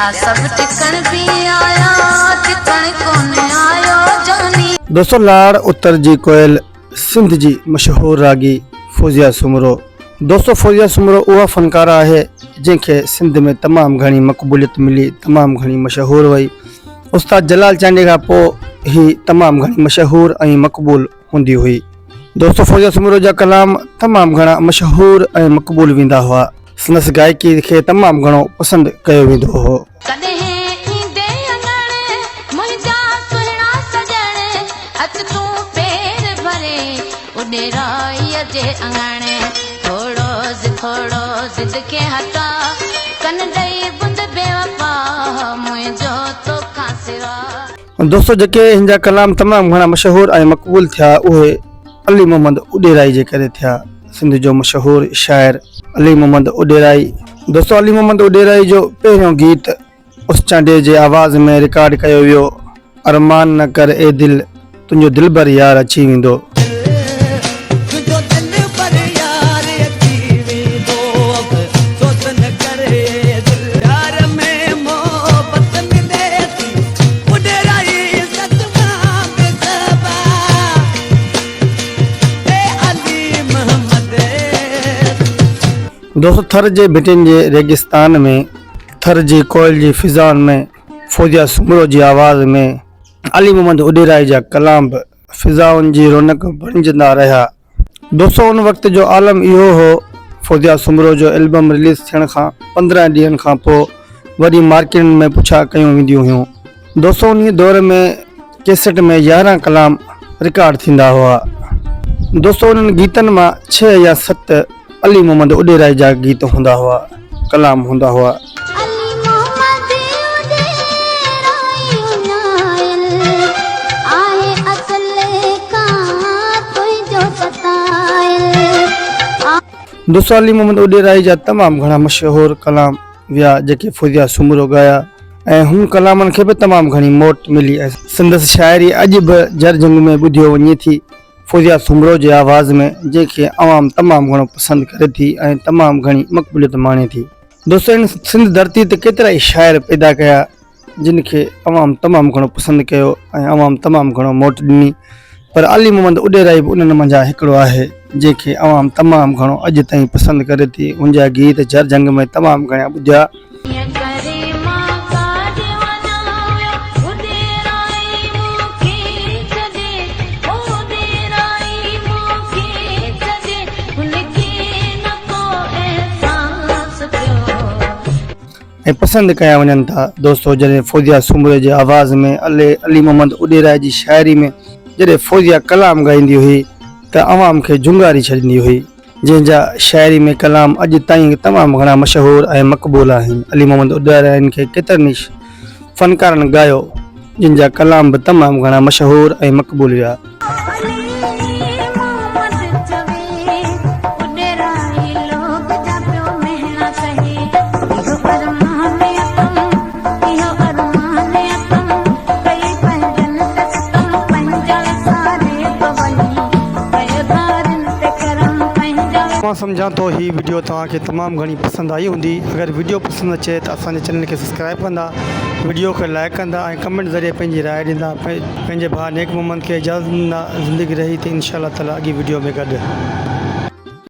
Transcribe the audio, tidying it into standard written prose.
ٻيا سڀ ٽڪڻ به آيا، ٽڪڻ ڪونه آيو جاني. دوستو لاڙ اتر جي ڪوئل سنڌ جي مشهور راڳي فوزيه سومرو دوستو فوزيه سومرو اها فنڪاره آهي جنهن کي سنڌ ۾ تمام گهڻي مقبوليت ملي تمام گهڻي مشهور وئي استاد جلال چانڊيي کان پوء هي تمام گهڻي مشهور ۽ مقبول هوندي هئي. دوستو فوزيه سومرو جا ڪلام تمام گهڻا مشهور ۽ مقبول ويندا هئا. سندس گائڪي کي تمام گهڻو پسند ڪيو ويندو هو. ڪڏهن ايندين اڱڻ منهنجا سهڻا سڄڻ اچ تون پير ڀري اڏيرائيء جي اڱڻ ٿورو ٿورو ضد کي هٽا ڪن ڏئي ٻڌ بيوفا منهنجو توکان سوا. دوستو جيڪي هن جا ڪلام تمام گهڻا مشهور ۽ مقبول ٿيا اهي علي محمد اڏيرائي جي ڪري ٿيا سنڌ جو مشهور شاعر علي محمد اڏيرائي دوستو علي محمد اڏيرائي جو پهريون گيت اس چانڊيي جي آواز ۾ رڪارڊ ڪيو ويو ارمان نه ڪر اي دل تنهنجو دلبر يار اچي ويندو. تنهنجو دلبر يار اچي ويندو افسوس نه ڪر اي دل پيار ۾ محبت ملي ٿي اڏرائي سچ مان بي زبان اي علي محمد. دوستو ٿر جي ڀٽين جي ريگستان ۾ ٿر جي ڪوئل جي فضائن ۾ فوزيه سومرو جي آواز ۾ علي محمد اڏيرائي جا ڪلام به فضائن جي رونق بڻجندا رهيا. دوستو ان وقت جو عالم اهو هو فوزيه سومرو جو البم رليز ٿيڻ کان 15 ڏينهن کان پوء وري مارڪيٽن ۾ پڇا ڪيون وينديون هيون. دوستو انهي دور ۾ ڪيسٽ ۾ 11 ڪلام رڪارڊ ٿيندا هئا. دوستو انهن گيتن مان ڇهه يا ست علي محمد اڏيرائي جا گيت هوندا هئا، ڪلام هوندا هئا. علي محمد اڏيرائي اڃايل آهي اصل کان تنهنجو ستايل. دوستو علي محمد اڏيرائي جا تمام گهڻا مشهور ڪلام ويا جيڪي فوزيه سومرو ڳايا ۽ هن ڪلامن کي به تمام گهڻي موٽ ملي ۽ سندس شاعري اڄ به جر جهنگ ۾ ٻڌيو وڃي ٿي. فوزيه سومرو جي آواز ۾ جنهن کي عوام تمام گهڻو پسند ڪري ٿي ۽ تمام گهڻي مقبوليت ماڻي ٿي. دوستو هن سنڌ ڌرتي تي ڪيترائي شاعر پيدا ڪيا جن کي عوام تمام گهڻو پسند ڪيو ۽ عوام تمام گهڻو موٽ ڏني پر علي محمد اڏيرائي به انهن منجهان هڪڙو آهي جنهن کي عوام تمام گهڻو اڄ تائين پسند ڪري ٿي هن جا گيت جھر جھنگ ۾ تمام گهڻا ٻڌيا. ڪيئن ڪري مان ڪاڏي وڃان ويو اڏيرائي مون کي ڇڏي او اڏيرائي مون کي ڇڏي هن کي نه ڪو احساس ٿيو. ۽ پسند ڪيا وڃن ٿا. دوستو جڏهن فوزيه سومري جي آواز ۾ علي علي محمد اڏيرائي جي شاعري ۾ جڏهن فوزيه ڪلام ڳائيندي هئي ته عوام کي جهونگاري ڇڏيندي هئي جنهن جا شاعري ۾ ڪلام اڄ تائين تمام گهڻا مشهور ۽ مقبول آهن علي محمد اڏيرائي کي ڪيترن ئي فنڪارن ڳايو جن جا ڪلام به تمام گهڻا مشهور ۽ مقبول ويا. علي محمد چوي اڏيرائي لوگ جا پيو مهڻا ڪهي اهو ارمان اٿم اهو ارمان اٿم ڪئي پنهنجن تي ستم پنهنجا وساري ٿو وڃي ڪيو ڌارين تي ڪرم پنهنجا. مان سمجهان ٿو هي وڊيو توهان کي تمام گهڻي پسند آئي هوندي اگر وڊيو پسند اچي ته اسان جي چينل کي سبسڪرائب ڪندا وڊيو کي لائڪ ڪندا ۽ ڪمينٽ ذريعي پنهنجي راء ڏيندا پنهنجي ڀاء نيڪ محمد کي اجازت ڏيندا زندگي رهي ته انشاء الله تعالي اڳي وڊيو ۾ گڏ.